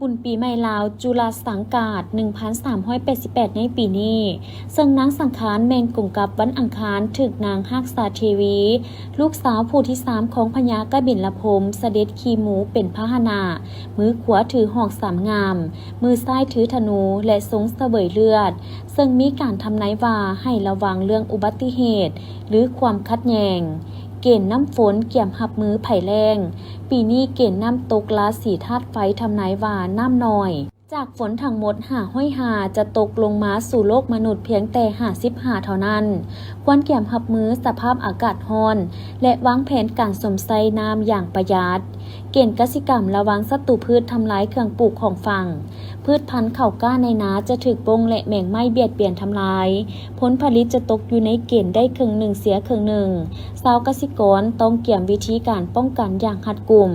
ບຸນປີໃໝ່ລາວຈຸລະສັງກາດ ໜຶ່ງພັນສາມຮ້ອຍແປດສິບແປດ ໃນປີນີ້, ເຊິ່ງນາງສັງຂານແມ່ນກົງກັບວັນອັງຄານ ຖືກນາງຮັກສາເທວີ ລູກສາວຜູ້ທີສາມຂອງພະຍາກະບິນລະພົມ ສະເດັດຂີ່ໝູເປັນພາຫະນະ, ມືຂວາຖືຫອກສາມງ່າມ, ມືຊ້າຍຖືທະນູ ແລະ ຊົງສະເຫວີຍເລືອດ, ເຊິ່ງມີການທຳນາຍວ່າໃຫ້ລະວັງເລື່ອງອຸບັດຕິເຫດ ຫຼື ຄວາມຂັດແຍ່ງ. ເກນນ້ຳຝົນກຽມຮັບມືໄພແລ້ງ. ປີນີ້ເກນນ້ຳຕົກລາສີທາດໄຟທຳນາຍວ່ານ້ຳໜ້ອຍ. ຈາກຝົນທັງໝົດຫ້າຮ້ອຍຫ້າຈະຕົກລົງມາສູ່ໂລກມະນຸດພຽງແຕ່ຫ້າສິບຫ້າເທົ່ານັ້ນ. ຄວນກຽມຮັບມືສະພາບອາກາດຮ້ອນ ແລະ ວາງແຜນການຊົມໃຊ້ນ້ຳຢ່າງປະຢັດ. ເກນກະສິກຳລະວັງສັດຕູພືດທຳລາຍເຄື່ອງປູກຂອງຝັງ. ພືດພັນເຂົ້າກ້າໃນນາຈະຖືກບົ້ງ ແລະ ແມງໄມ້ບຽດບຽນທຳລາຍ. ຜົນຜະລິດຈະຕົກຢູ່ໃນເກນໄດ້ເຄິ່ງໜຶ່ງເສຍເຄິ່ງໜຶ່ງ. ຊາວກະສິກອນຕ້ອງກຽມວິທີການປ້ອງກັນຢ່າງຮັດກຸມ.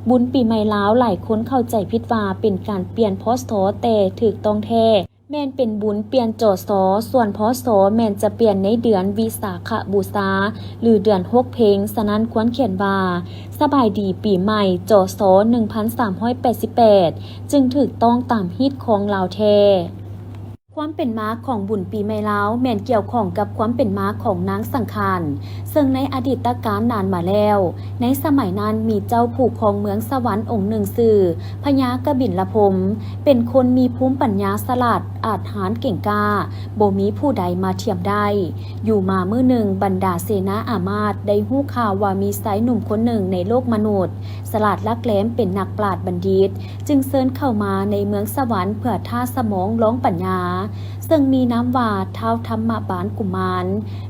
ບຸນປີໃໝ່ລາວ ຫຼາຍຄົນເຂົ້າໃຈຜິດວ່າເປັນການປ່ຽນ ພ.ສ. ແຕ່ຖືກຕ້ອງແທ້ແມ່ນເປັນບຸນປ່ຽນ ຈ.ສ. ສ່ວນ ພ.ສ. ແມ່ນຈະປ່ຽນໃນເດືອນວິສາຂະບູຊາ ຫຼື ເດືອນຫົກເພັງ. ສະນັ້ນຄວນຂຽນວ່າ ສະບາຍດີປີໃໝ່ ຈ.ສ. ໜຶ່ງພັນສາມຮ້ອຍແປດສິບແປດ ຈຶ່ງຖືກຕ້ອງຕາມຮີດຄອງລາວແທ້. ຄວາມເປັນມາຂອງບຸນປີໃໝ່ລາວແມ່ນກ່ຽວຂ້ອງກັບຄວາມເປັນມາຂອງນາງສັງຂານ, ເຊິ່ງໃນອະດີດຕະການນານມາແລ້ວ, ໃນສະໄໝນັ້ນມີເຈົ້າຜູ້ຄອງເມືອງສະຫວັນອົງໜຶ່ງຊື່ພະຍາກະບິນລະພົມ, ເປັນຄົນມີພູມປັນຍາສະຫຼາດ, ອາດຫານເກັ່ງກ້າ, ບໍ່ມີຜູ້ໃດມາທຽມໄດ້. ຢູ່ມາມື້ໜຶ່ງ, ບັນດາເສນາອາມາດໄດ້ຮູ້ຂ່າວວ່າມີຊາຍໜຸ່ມຄົນໜຶ່ງໃນໂລກມະນຸດ, ສະຫຼາດຫຼັກແຫຼມ, ເປັນນັກປາດບັນດິດ, ຈຶ່ງເຊີນເຂົ້າມາໃນເມືອງສະຫວັນເພື່ອທ້າສະໝອງລອງປັນຍາ, ເຊິ່ງມີນາມວ່າທ້າວທຳມະບານກຸມານ,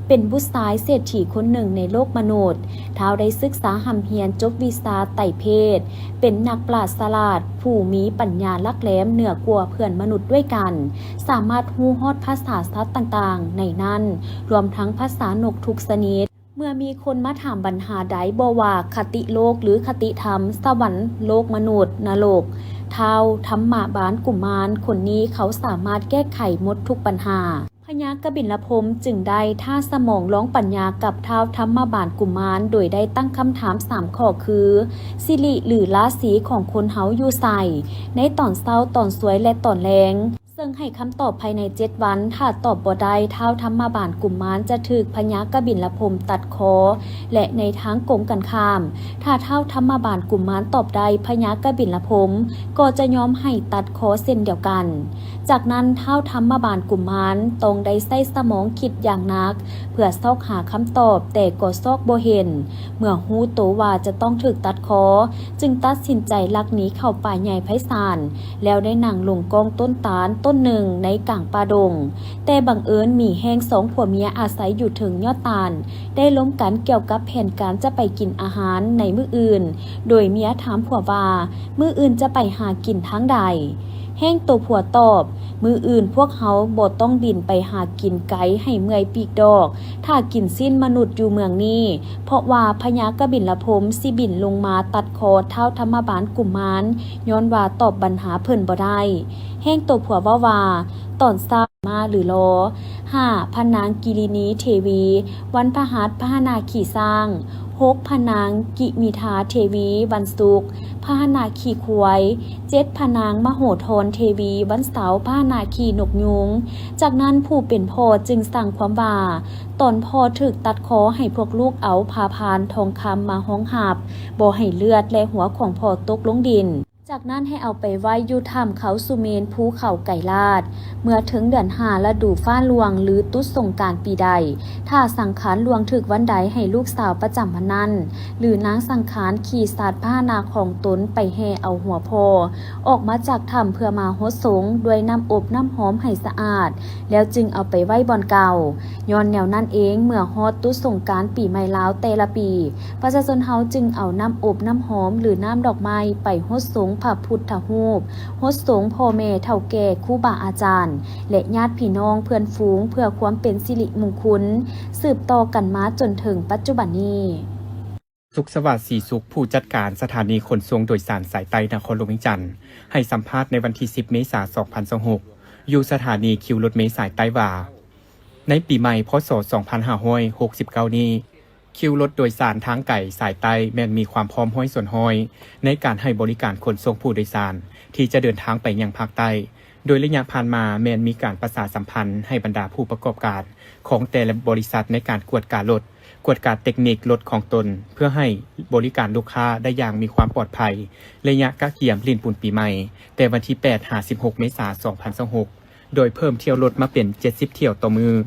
ເປັນບຸດຊາຍເສດຖີຄົນໜຶ່ງໃນໂລກມະນຸດ. ທ້າວໄດ້ສຶກສາຮ່ຳຮຽນຈົບວິຊາໄຕເພດ, ເປັນນັກປາດສະຫຼາດ, ຜູ້ມີປັນຍາຫຼັກແຫຼມເໜືອກວ່າເພື່ອນມະນຸດດ້ວຍກັນ, ສາມາດຮູ້ຮອດພາສາສັດຕ່າງໆໃນນັ້ນ, ລວມທັງພາສານົກທຸກຊະນິດ. ເມື່ອມີຄົນມາຖາມບັນຫາໃດ, ບໍ່ວ່າຄະຕິໂລກ ຫຼື ຄະຕິທຳ, ສະຫວັນ, ໂລກມະນຸດ, ນະລົກ, ທ້າວທຳມະບານກຸມານຄົນນີ້ເຂົາສາມາດແກ້ໄຂໝົດທຸກບັນຫາ. ພະຍາກະບິນລະພົມຈຶ່ງໄດ້ທ້າສະໝອງລອງປັນຍາກັບທ້າວທຳມະບານກຸມານ, ໂດຍໄດ້ຕັ້ງຄຳຖາມສາມຂໍ້ຄື, ສິລິ ຫຼື ລາສີຂອງຄົນເຮົາຢູ່ໃສ, ໃນຕອນເຊົ້າ, ຕອນສວຍ ແລະ ຕອນແລງ? ເຊິ່ງໃຫ້ຄຳຕອບພາຍໃນເຈັດວັນ, ຖ້າຕອບບໍ່ໄດ້, ທ້າວທຳມະບານກຸມານຈະຖືກພະຍາກະບິນລະພົມຕັດຄໍ, ແລະ ໃນທາງກົງກັນຂ້າມ, ຖ້າທ້າວທຳມະບານກຸມານຕອບໄດ້, ພະຍາກະບິນລະພົມກໍຈະຍອມໃຫ້ຕັດຄໍເຊັ່ນດຽວກັນ. ຈາກນັ້ນ, ທ້າວທຳມະບານກຸມານຕ້ອງໄດ້ໃຊ້ສະໝອງຄິດຢ່າງໜັກ ເພື່ອຊອກຫາຄຳຕອບ, ແຕ່ກໍຊອກບໍ່ເຫັນ. ເມື່ອຮູ້ໂຕວ່າຈະຕ້ອງຖືກຕັດຄໍ, ຈຶ່ງຕັດສິນໃຈລັກໜີເຂົ້າປ່າໃຫຍ່ໄພສານ, ແລ້ວໄດ້ນັ່ງລົງກ້ອງຕົ້ນຕານຕົ້ນໜຶ່ງໃນກາງປ່າດົງ. ແຕ່ບັງເອີນໝີແຫ້ງສອງຜົວເມຍອາໄສຢູ່ເທິງຍອດຕານ ໄດ້ລົມກັນກ່ຽວກັບແຜນການຈະໄປກິນອາຫານໃນມື້ອື່ນ, ໂດຍເມຍຖາມຜົວວ່າ, ມື້ອື່ນຈະໄປຫາກິນທາງໃດ? ແຫ້ງໂຕຜົວຕອບ, ມື້ອື່ນພວກເຮົາບໍ່ຕ້ອງບິນໄປຫາກິນໄກໃຫ້ເມື່ອຍປີກດອກ, ຖ້າກິນຊີ້ນມະນຸດຢູ່ເມືອງນີ້, ເພາະວ່າພະຍາກະບິນລະພົມຊິບິນລົງມາຕັດຄໍທ້າວທຳມະບານກຸມານ, ຍ້ອນວ່າຕອບບັນຫາເພິ່ນບໍ່ໄດ້. ແຫ້ງໂຕຜົວເວົ້າວ່າ, ຕອນເຊົ້າ ມ້າ ຫຼື ລໍ. ຫ້າ ພະນາງກິລິນີເທວີ, ວັນພະຫັດ ພະຫະນະຂີ່ຊ້າງ. ຫົກ ພະນາງກິມິທາເທວີ, ວັນສຸກ ພະຫະນະຂີ່ຄວາຍ. ເຈັດ ພະນາງມະໂຫທອນເທວີ, ວັນເສົາ ພະຫະນະຂີ່ນົກຍູງ. ຈາກນັ້ນຜູ້ເປັນພໍ່ຈຶ່ງສັ່ງຄວາມວ່າ, ຕອນພໍ່ຖືກຕັດຄໍໃຫ້ພວກລູກເອົາຜ້າພານທອງຄຳມາຮອງຮັບ, ບໍ່ໃຫ້ເລືອດ ແລະ ຫົວຂອງພໍ່ຕົກລົງດິນ. ຈາກນັ້ນໃຫ້ເອົາໄປໄວ້ຢູ່ຖ້ຳເຂົາສຸເມນ ພູເຂົາໄກລາດ. ເມື່ອເຖິງເດືອນຫ້າ ລະດູຟ້າຫຼວງ ຫຼື ຕຸດສົງການປີໃດ, ຖ້າສັງຂານຫຼວງຖືກວັນໃດໃຫ້ລູກສາວປະຈຳວັນນັ້ນ ຫຼື ນາງສັງຂານຂີ່ສັດພາຫະນະຂອງຕົນໄປແຫ່ເອົາຫົວພໍ່ອອກມາຈາກຖ້ຳເພື່ອມາຫົດສົງດ້ວຍນ້ຳອົບນ້ຳຫອມໃຫ້ສະອາດ, ແລ້ວຈຶ່ງເອົາໄປໄວ້ບ່ອນເກົ່າ. ຍ້ອນແນວນັ້ນເອງ, ເມື່ອຮອດຕຸດສົງການປີໃໝ່ລາວແຕ່ລະປີ, ປະຊາຊົນເຮົາຈຶ່ງເອົານ້ຳອົບນ້ຳຫອມ ຫຼື ນ້ຳດອກໄມ້ໄປຫົດສົງພະພຸດທະຮູບ, ຫົດສົງພໍ່ແມ່ເຖົ້າແກ່, ຄູບາອາຈານ ແລະ ຍາດພີ່ນ້ອງເພື່ອນຝູງ ເພື່ອຄວາມເປັນສິລິມຸງຄຸນ ສືບຕໍ່ກັນມາຈົນເຖິງປັດຈຸບັນນີ້. ສຸກສະຫວາດ ສີສຸກ, ຜູ້ຈັດການສະຖານີຂົນສົ່ງໂດຍສານສາຍໃຕ້ນະຄອນຫຼວງວຽງຈັນ, ໃຫ້ສຳພາດໃນວັນທີສິບ ເມສາ ສອງພັນຊາວຫົກ ຢູ່ສະຖານີຄິວລົດເມສາຍໃຕ້ວ່າ, ໃນປີໃໝ່ ພ.ສ. ສອງພັນຫ້າຮ້ອຍຫົກສິບເກົ້ານີ້, ຄິວລົດໂດຍສານທາງໄກສາຍໃຕ້ແມ່ນມີຄວາມພ້ອມຮ້ອຍສ່ວນຮ້ອຍໃນການໃຫ້ບໍລິການຂົນສົ່ງຜູ້ໂດຍສານທີ່ຈະເດີນທາງໄປຍັງພາກໃຕ້, ໂດຍໄລຍະຜ່ານມາແມ່ນມີການປະຊາສຳພັນໃຫ້ບັນດາຜູ້ປະກອບການຂອງແຕ່ລະບໍລິສັດໃນການກວດກາລົດ, ກວດກາເຕັກນິກລົດຂອງຕົນ ເພື່ອໃຫ້ບໍລິການລູກຄ້າໄດ້ຢ່າງມີຄວາມປອດໄພ. ໄລຍະກະກຽມຫຼິ້ນບຸນປີໃໝ່ ແຕ່ວັນທີແປດຫາສິບຫົກເມສາສອງພັນຊາວຫົກ ໂດຍເພີ່ມຖ້ຽວລົດມາເປັນເຈັດສິບຖ້ຽວຕໍ່ມື້.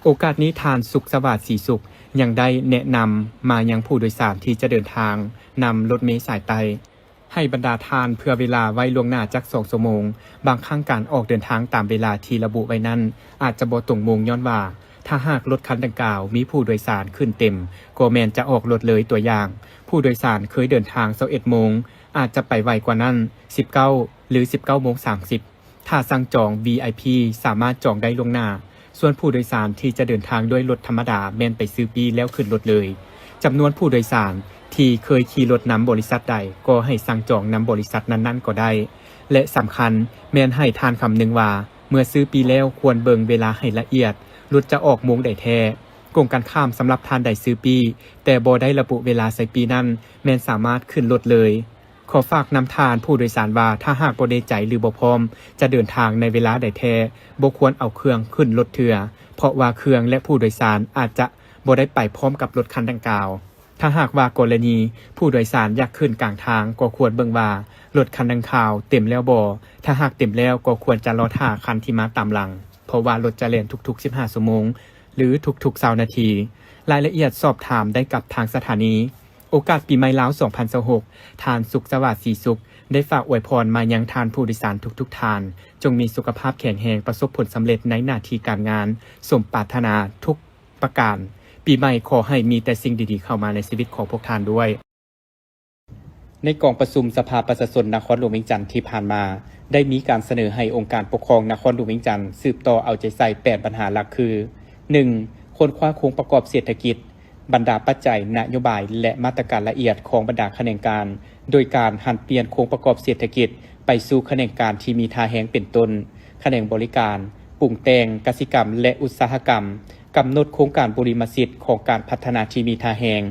ໂອກາດນີ້ ທ່ານ ສຸກສະຫວາດ ສີສຸກ ຍັງໄດ້ແນະນຳມາຍັງຜູ້ໂດຍສານທີ່ຈະເດີນທາງນຳລົດເມສາຍໃຕ້ ໃຫ້ບັນດາທ່ານເຜື່ອເວລາໄວ້ລ່ວງໜ້າຈັກສອງຊົ່ວໂມງ. ບາງຄັ້ງການອອກເດີນທາງຕາມເວລາທີ່ລະບຸໄວ້ນັ້ນ ອາດຈະບໍ່ຕົງໂມງ ຍ້ອນວ່າຖ້າຫາກລົດຄັນດັ່ງກ່າວມີຜູ້ໂດຍສານຂຶ້ນເຕັມ ກໍແມ່ນຈະອອກລົດເລີຍ. ຕົວຢ່າງ, ຜູ້ໂດຍສານເຄີຍເດີນທາງຊາວເອັດໂມງ ອາດຈະໄປໄວກວ່ານັ້ນ ສິບເກົ້າ ຫຼື ສິບເກົ້າໂມງສາມສິບ. ຖ້າສັ່ງຈອງ ວີໄອພີ ສາມາດຈອງໄດ້ລ່ວງໜ້າ, ສ່ວນຜູ້ໂດຍສານທີ່ຈະເດີນທາງດ້ວຍລົດທຳມະດາແມ່ນໄປຊື້ປີ້ແລ້ວຂຶ້ນລົດເລີຍ. ຈຳນວນຜູ້ໂດຍສານທີ່ເຄີຍຂີ່ລົດນຳບໍລິສັດໃດ ກໍໃຫ້ສັ່ງຈອງນຳບໍລິສັດນັ້ນໆກໍໄດ້ ແລະ ສຳຄັນແມ່ນໃຫ້ທ່ານຄຳນຶງວ່າ ເມື່ອຊື້ປີ້ແລ້ວຄວນເບິ່ງເວລາໃຫ້ລະອຽດ, ລົດຈະອອກໂມງໃດແທ້. ກົງກັນຂ້າມ, ສຳລັບທ່ານໃດຊື້ປີ້ ແຕ່ບໍ່ໄດ້ລະບຸເວລາໃສ່ປີ້ນັ້ນ, ແມ່ນສາມາດຂຶ້ນລົດເລີຍ. ຂໍຝາກນຳທ່ານຜູ້ໂດຍສານວ່າ ຖ້າຫາກບໍ່ແນ່ໃຈ ຫຼື ບໍ່ພ້ອມຈະເດີນທາງໃນເວລາໃດແທ້, ບໍ່ຄວນເອົາເຄື່ອງຂຶ້ນລົດເທື່ອ, ເພາະວ່າເຄື່ອງ ແລະ ຜູ້ໂດຍສານອາດຈະບໍ່ໄດ້ໄປພ້ອມກັບລົດຄັນດັ່ງກ່າວ. ຖ້າຫາກວ່າກໍລະນີຜູ້ໂດຍສານຢາກຂຶ້ນກາງທາງ, ກໍຄວນເບິ່ງວ່າລົດຄັນດັ່ງກ່າວເຕັມແລ້ວບໍ່. ຖ້າຫາກເຕັມແລ້ວ, ກໍຄວນຈະລໍຖ້າຄັນທີ່ມາຕາມຫຼັງ, ເພາະວ່າລົດຈະແລ່ນທຸກໆສິບຫ້າຊົ່ວໂມງ ຫຼື ທຸກໆຊາວນາທີ. ລາຍລະອຽດສອບຖາມໄດ້ກັບທາງສະຖານີ. ໂອກາດປີໃໝ່ລາວສອງພັນຊາວຫົກ, ທ່ານ ສຸກສະຫວາດ ສີສຸກ ໄດ້ຝາກອວຍພອນມາຍັງທ່ານຜູ້ໂດຍສານທຸກໆທ່ານ, ຈົ່ງມີສຸຂະພາບແຂງແຮງ, ປະສົບຜົນສຳເລັດໃນໜ້າທີ່ການງານ, ສົມປາດຖະໜາທຸກປະການ. ປີໃໝ່ຂໍໃຫ້ມີແຕ່ສິ່ງດີໆເຂົ້າມາໃນຊີວິດຂອງພວກທ່ານດ້ວຍ. ໃນກອງປະຊຸມສະພາປະຊາຊົນນະຄອນຫຼວງວຽງຈັນທີ່ຜ່ານມາ, ໄດ້ມີການສະເໜີໃຫ້ອົງການປົກຄອງນະຄອນຫຼວງວຽງຈັນ ສືບຕໍ່ເອົາໃຈໃສ່ແປດບັນຫາຫຼັກຄື: ໜຶ່ງ, ຄົ້ນຄວ້າໂຄງປະກອບເສດຖະກິດ, ບັນດາປັດໄຈ, ນະໂຍບາຍ ແລະ ມາດຕະການລະອຽດຂອງບັນດາຂະແໜງການ, ໂດຍການຫັນປ່ຽນໂຄງປະກອບເສດຖະກິດໄປສູ່ຂະແໜງການທີ່ມີທ່າແຮງ ເປັນຕົ້ນ ຂະແໜງບໍລິການ, ປຸງແຕ່ງ, ກະສິກຳ ແລະ ອຸດສາຫະກຳ, ກຳນົດໂຄງການບຸລິມະສິດຂອງການພັດທະນາທີ່ມີທ່າແຮງ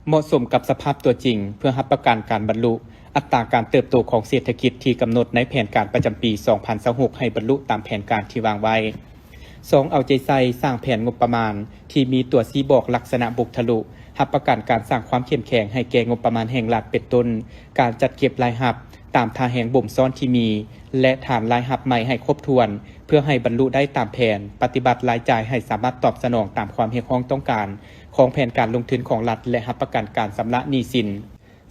ເໝາະສົມກັບສະພາບຕົວຈິງ ເພື່ອຮັບປະກັນການບັນລຸອັດຕາການເຕີບໂຕຂອງເສດຖະກິດທີ່ກຳນົດໃນແຜນການປະຈຳປີສອງພັນຊາວຫົກ ໃຫ້ບັນລຸຕາມແຜນການທີ່ວາງໄວ້. ສອງ, ເອົາໃຈໃສ່ສ້າງແຜນງົບປະມານທີ່ມີຕົວຊີ້ບອກລັກສະນະບຸກທະລຸ, ຮັບປະກັນການສ້າງຄວາມເຂັ້ມແຂງໃຫ້ແກ່ງົບປະມານແຫ່ງລັດ ເປັນຕົ້ນ ການຈັດເກັບລາຍຮັບຕາມທ່າແຮງບົ່ມຊ້ອນທີ່ມີ ແລະ ຖານລາຍຮັບໃໝ່ໃຫ້ຄົບຖ້ວນ ເພື່ອໃຫ້ບັນລຸໄດ້ຕາມແຜນ, ປະຕິບັດລາຍຈ່າຍໃຫ້ສາມາດຕອບສະໜອງຕາມຄວາມຮຽກຮ້ອງຕ້ອງການ ຂອງແຜນການລົງທຶນຂອງລັດ ແລະ ຮັບປະກັນການຊຳລະໜີ້ສິນ.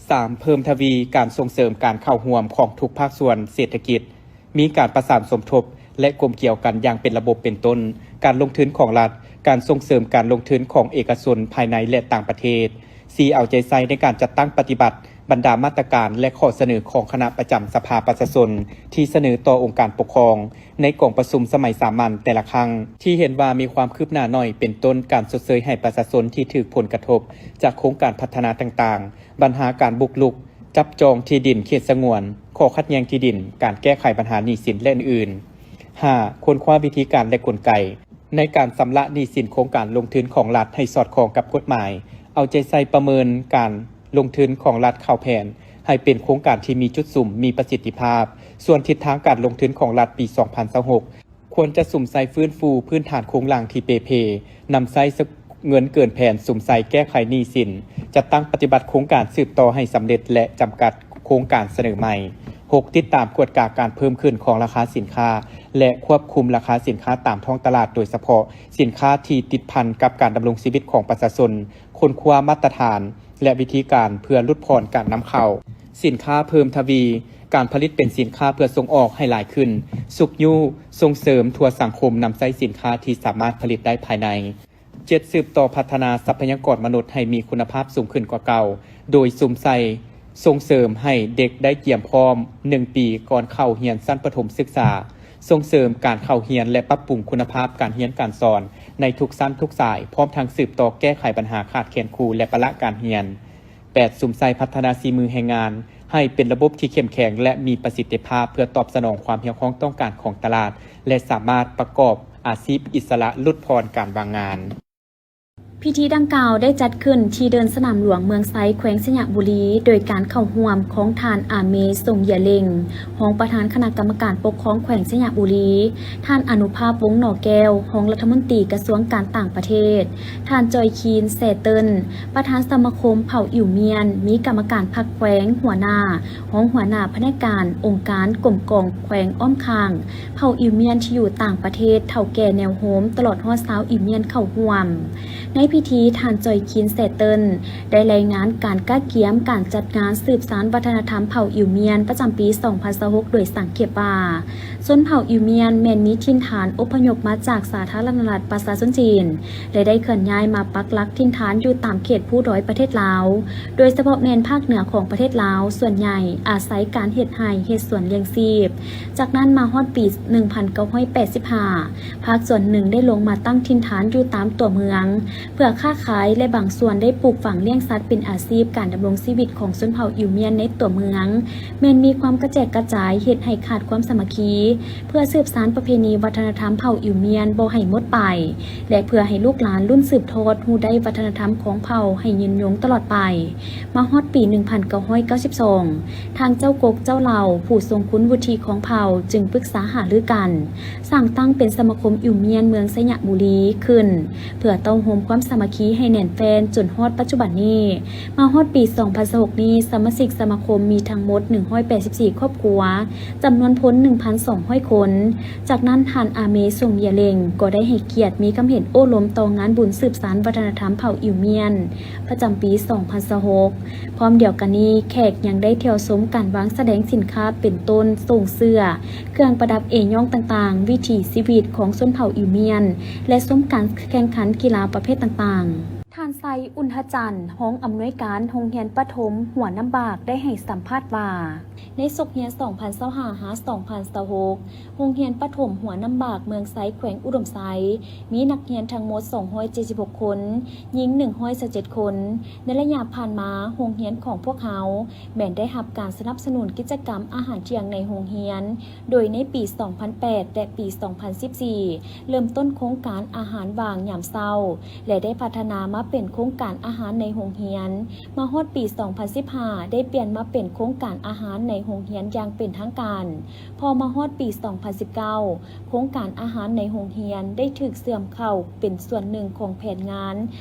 ສາມ, ເພີ່ມທະວີການສົ່ງເສີມການເຂົ້າຮ່ວມຂອງທຸກພາກສ່ວນເສດຖະກິດ, ມີການປະສານສົມທົບ ແລະ ກົມກຽວກັນຢ່າງເປັນລະບົບ ເປັນຕົ້ນ ການລົງທຶນຂອງລັດ, ການສົ່ງເສີມການລົງທຶນຂອງເອກະຊົນພາຍໃນ ແລະ ຕ່າງປະເທດ. ສີ່, ເອົາໃຈໃສ່ໃນການຈັດຕັ້ງປະຕິບັດບັນດາມາດຕະການ ແລະ ຂໍ້ສະເໜີຂອງຄະນະປະຈຳສະພາປະຊາຊົນທີ່ສະເໜີຕໍ່ອົງການປົກຄອງ ໃນກອງປະຊຸມສະໄໝສາມັນແຕ່ລະຄັ້ງ ທີ່ເຫັນວ່າມີຄວາມຄືບໜ້າໜ້ອຍ ເປັນຕົ້ນ ການຊົດເຊີຍໃຫ້ປະຊາຊົນທີ່ຖືກຜົນກະທົບຈາກໂຄງການພັດທະນາຕ່າງໆ, ບັນຫາການບຸກລຸກຈັບຈອງທີ່ດິນເຂດສະຫງວນ, ຂໍ້ຂັດແຍ່ງທີ່ດິນ, ການແກ້ໄຂບັນຫາໜີ້ສິນ ແລະ ອື່ນໆ. ຫ້າ, ຄົ້ນຄວ້າວິທີການ ແລະ ກົນໄກໃນການຊຳລະໜີ້ສິນໂຄງການລົງທຶນຂອງລັດໃຫ້ສອດຄ່ອງກັບກົດໝາຍ, ເອົາໃຈໃສ່ປະເມີນການລົງທຶນຂອງລັດເຂົ້າແຜນ ໃຫ້ເປັນໂຄງການທີ່ມີຈຸດສຸມ, ມີປະສິດທິພາບ. ສ່ວນທິດທາງການລົງທຶນຂອງລັດປີສອງພັນຊາວຫົກ ຄວນຈະສຸມໃສ່ຟື້ນຟູພື້ນຖານໂຄງລ່າງທີ່ເປ່ເພ, ນຳໃຊ້ເງິນເກີນແຜນສຸມໃສ່ແກ້ໄຂໜີ້ສິນ, ຈັດຕັ້ງປະຕິບັດໂຄງການສືບຕໍ່ໃຫ້ສຳເລັດ ແລະ ຈຳກັດໂຄງການສະເໜີໃໝ່. ຫົກ, ຕິດຕາມກວດກາການເພີ່ມຂຶ້ນຂອງລາຄາສິນຄ້າ ແລະ ຄວບຄຸມລາຄາສິນຄ້າຕາມທ້ອງຕະຫຼາດ, ໂດຍສະເພາະສິນຄ້າທີ່ຕິດພັນກັບການດຳລົງຊີວິດຂອງປະຊາຊົນ, ຄົ້ນຄວ້າມາດຕະຖານ ແລະ ວິທີການເພື່ອຫຼຸດຜ່ອນການນຳເຂົ້າສິນຄ້າເພີ່ມທະວີ, ການຜະລິດເປັນສິນຄ້າເພື່ອສົ່ງອອກໃຫ້ຫຼາຍຂຶ້ນ, ຊຸກຍູ້ສົ່ງເສີມທົ່ວສັງຄົມນຳໃຊ້ສິນຄ້າທີ່ສາມາດຜະລິດໄດ້ພາຍໃນ. ເຈັດ, ສືບຕໍ່ພັດທະນາຊັບພະຍາກອນມະນຸດໃຫ້ມີຄຸນນະພາບສູງຂຶ້ນກວ່າເກົ່າ, ໂດຍສຸມໃສ່ສົ່ງເສີມໃຫ້ເດັກໄດ້ກຽມພ້ອມໜຶ່ງປີກ່ອນເຂົ້າຮຽນຊັ້ນປະຖົມສຶກສາ, ສົ່ງເສີມການເຂົ້າຮຽນ ແລະ ປັບປຸງຄຸນນະພາບການຮຽນການສອນໃນທຸກຊັ້ນທຸກສາຍ, ພ້ອມທັງສືບຕໍ່ແກ້ໄຂບັນຫາຂາດແຄນຄູ ແລະ ປະລະການຮຽນ. ແປດ, ສຸມໃສ່ພັດທະນາສີມືແຮງງານໃຫ້ເປັນລະບົບທີ່ເຂັ້ມແຂງ ແລະ ມີປະສິດທິພາບ ເພື່ອຕອບສະໜອງຄວາມຮຽກຮ້ອງຕ້ອງການຂອງຕະຫຼາດ ແລະ ສາມາດປະກອບອາຊີບອິດສະຫຼະ, ຫຼຸດຜ່ອນການວ່າງງານ. ພິທີດັ່ງກ່າວໄດ້ຈັດຂຶ້ນທີ່ເດີ່ນສະໜາມຫຼວງເມືອງໄຊ ແຂວງໄຊຍະບູລີ ໂດຍການເຂົ້າຮ່ວມຂອງທ່ານ ອາເມ ຊົງຢາເລັງ ຮອງປະທານຄະນະກຳມະການປົກຄອງແຂວງໄຊຍະບູລີ, ທ່ານ ອານຸພາບ ວົງໜໍແກ້ວ ຮອງລັດຖະມົນຕີກະຊວງການຕ່າງປະເທດ, ທ່ານ ຈອຍຄີນ ແຊເຕີນ ປະທານສະມາຄົມເຜົ່າອິວມຽນ, ມີກຳມະການພັກແຂວງ, ຫົວໜ້າ, ຮອງຫົວໜ້າພະແນກການ, ອົງການ, ກົມກອງແຂວງອ້ອມຂ້າງ, ເຜົ່າອິວມຽນທີ່ຢູ່ຕ່າງປະເທດ, ເຖົ້າແກ່ແນວໂຮມ, ຕະຫຼອດຮອດຊາວອິວມຽນເຂົ້າຮ່ວມ. ໃນພິທີ, ທ່ານ ຈອຍຄີນ ແຊເຕີນ ໄດ້ລາຍງານການກະກຽມການຈັດງານສືບສານວັດທະນະທຳເຜົ່າອິວມຽນປະຈຳປີສອງພັນຊາວຫົກ ໂດຍສັງເຂບວ່າ, ຊົນເຜົ່າອິວມຽນແມ່ນມີຖິ່ນຖານອົບພະຍົບມາຈາກສາທາລະນະລັດປະຊາຊົນຈີນ ແລະ ໄດ້ເຄື່ອນຍ້າຍມາປັກຫຼັກຖິ່ນຖານຢູ່ຕາມເຂດພູດອຍປະເທດລາວ, ໂດຍສະເພາະແມ່ນພາກເໜືອຂອງປະເທດລາວ, ສ່ວນໃຫຍ່ອາໄສການເຮັດໄຮ່ເຮັດສວນລ້ຽງຊີບ. ຈາກນັ້ນມາຮອດປີໜຶ່ງພັນເກົ້າຮ້ອຍແປດສິບຫ້າ ພາກສ່ວນໜຶ່ງໄດ້ລົງມາຕັ້ງຖິ່ນຖານຢູ່ຕາມຕົວເມືອງ ເພື່ອຄ້າຂາຍ ແລະ ບາງສ່ວນໄດ້ປູກຝັງລ້ຽງສັດເປັນອາຊີບ. ການດຳລົງຊີວິດຂອງຊົນເຜົ່າອິວມຽນໃນຕົວເມືອງ ແມ່ນມີຄວາມກະແຈກກະຈາຍ ເຮັດໃຫ້ຂາດຄວາມສາມັກຄີ. ເພື່ອສືບສານປະເພນີວັດທະນະທຳເຜົ່າອິວມຽນບໍ່ໃຫ້ໝົດໄປ ແລະ ເພື່ອໃຫ້ລູກຫຼານລຸ້ນສືບທອດຮູ້ໄດ້ວັດທະນະທຳຂອງເຜົ່າໃຫ້ຍືນຍົງຕະຫຼອດໄປ, ມາຮອດປີໜຶ່ງພັນເກົ້າຮ້ອຍເກົ້າສິບສອງ ທາງເຈົ້າກົກເຈົ້າເຫຼົ່າ ຜູ້ຊົງຄຸນວຸດທິຂອງເຜົ່າ ຈຶ່ງປຶກສາຫາລືກັນ ສ້າງຕັ້ງເປັນສະມາຄົມອິວມຽນເມືອງໄຊຍະບູລີຂຶ້ນ ເພື່ອເຕົ້າໂຮມຄວາມສາມັກຄີໃຫ້ແໜ້ນແຟ້ນຈົນຮອດປັດຈຸບັນນີ້. ມາຮອດປີສອງພັນຊາວຫົກນີ້, ສະມາຊິກສະມາຄົມມີທັງໝົດໜຶ່ງຮ້ອຍແປດສິບສີ່ຄອບຄົວ, ຈຳນວນຄົນໜຶ່ງພັນສອງຮ້ອຍຄົນ. ຈາກນັ້ນ, ທ່ານ ອາເມ ຊົງຢາເລັງ ກໍໄດ້ໃຫ້ກຽດມີຄຳເຫັນໂອ້ລົມຕໍ່ງານບຸນສືບສານວັດທະນະທຳເຜົ່າອິວມຽນ ປະຈຳປີສອງພັນຊາວຫົກ. ພ້ອມດຽວກັນນີ້, ແຂກຍັງໄດ້ທ່ຽວຊົມການວາງສະແດງສິນຄ້າເປັນຕົ້ນ ໂສ້ງເສື້ອ, ເຄື່ອງປະດັບເອຍ້ອງຕ່າງໆ, ວິຖີຊີວິດຂອງຊົນເຜົ່າອິວມຽນ ແລະ ຊົມການແຂ່ງຂັນກິລາປະເພດຕ່າງໆ. ທ່ານ ໄຊ ອຸນທະຈັນ ຮອງອຳນວຍການໂຮງຮຽນປະຖົມຫົວນ້ຳບາກ ໄດ້ໃຫ້ສຳພາດວ່າ, ໃນສົກຮຽນສອງພັນຊາວຫ້າ ຫາ ສອງພັນຊາວຫົກ ໂຮງຮຽນປະຖົມຫົວນ້ຳບາກເມືອງໄຊ ແຂວງອຸດົມໄຊ ມີນັກຮຽນທັງໝົດສອງຮ້ອຍເຈັດສິບຫົກຄົນ, ຍິງໜຶ່ງຮ້ອຍຊາວເຈັດຄົນ. ໃນໄລຍະຜ່ານມາ, ໂຮງຮຽນຂອງພວກເຮົາແມ່ນໄດ້ຮັບການສະໜັບສະໜູນກິດຈະກຳອາຫານທ່ຽງໃນໂຮງຮຽນ, ໂດຍໃນປີສອງພັນແປດ ແລະ ປີສອງພັນສິບສີ່ ເລີ່ມຕົ້ນໂຄງການອາຫານວ່າງຍາມເຊົ້າ ແລະ ໄດ້ພັດທະນາມາເປັນໂຄງການອາຫານໃນໂຮງຮຽນ. ມາຮອດປີສອງພັນສິບຫ້າ ໄດ້ປ່ຽນມາເປັນໂຄງການອາຫານໃນໂຮງຮຽນຢ່າງເປັນທາງການ. ພໍມາຮອດປີສອງພັນສິບເກົ້າ ໂຄງການອາຫານໃນໂຮງຮຽນໄດ້ຖືກເຊື່ອມເຂົ້າເປັນສ່ວນໜຶ່ງຂອງແຜນງານ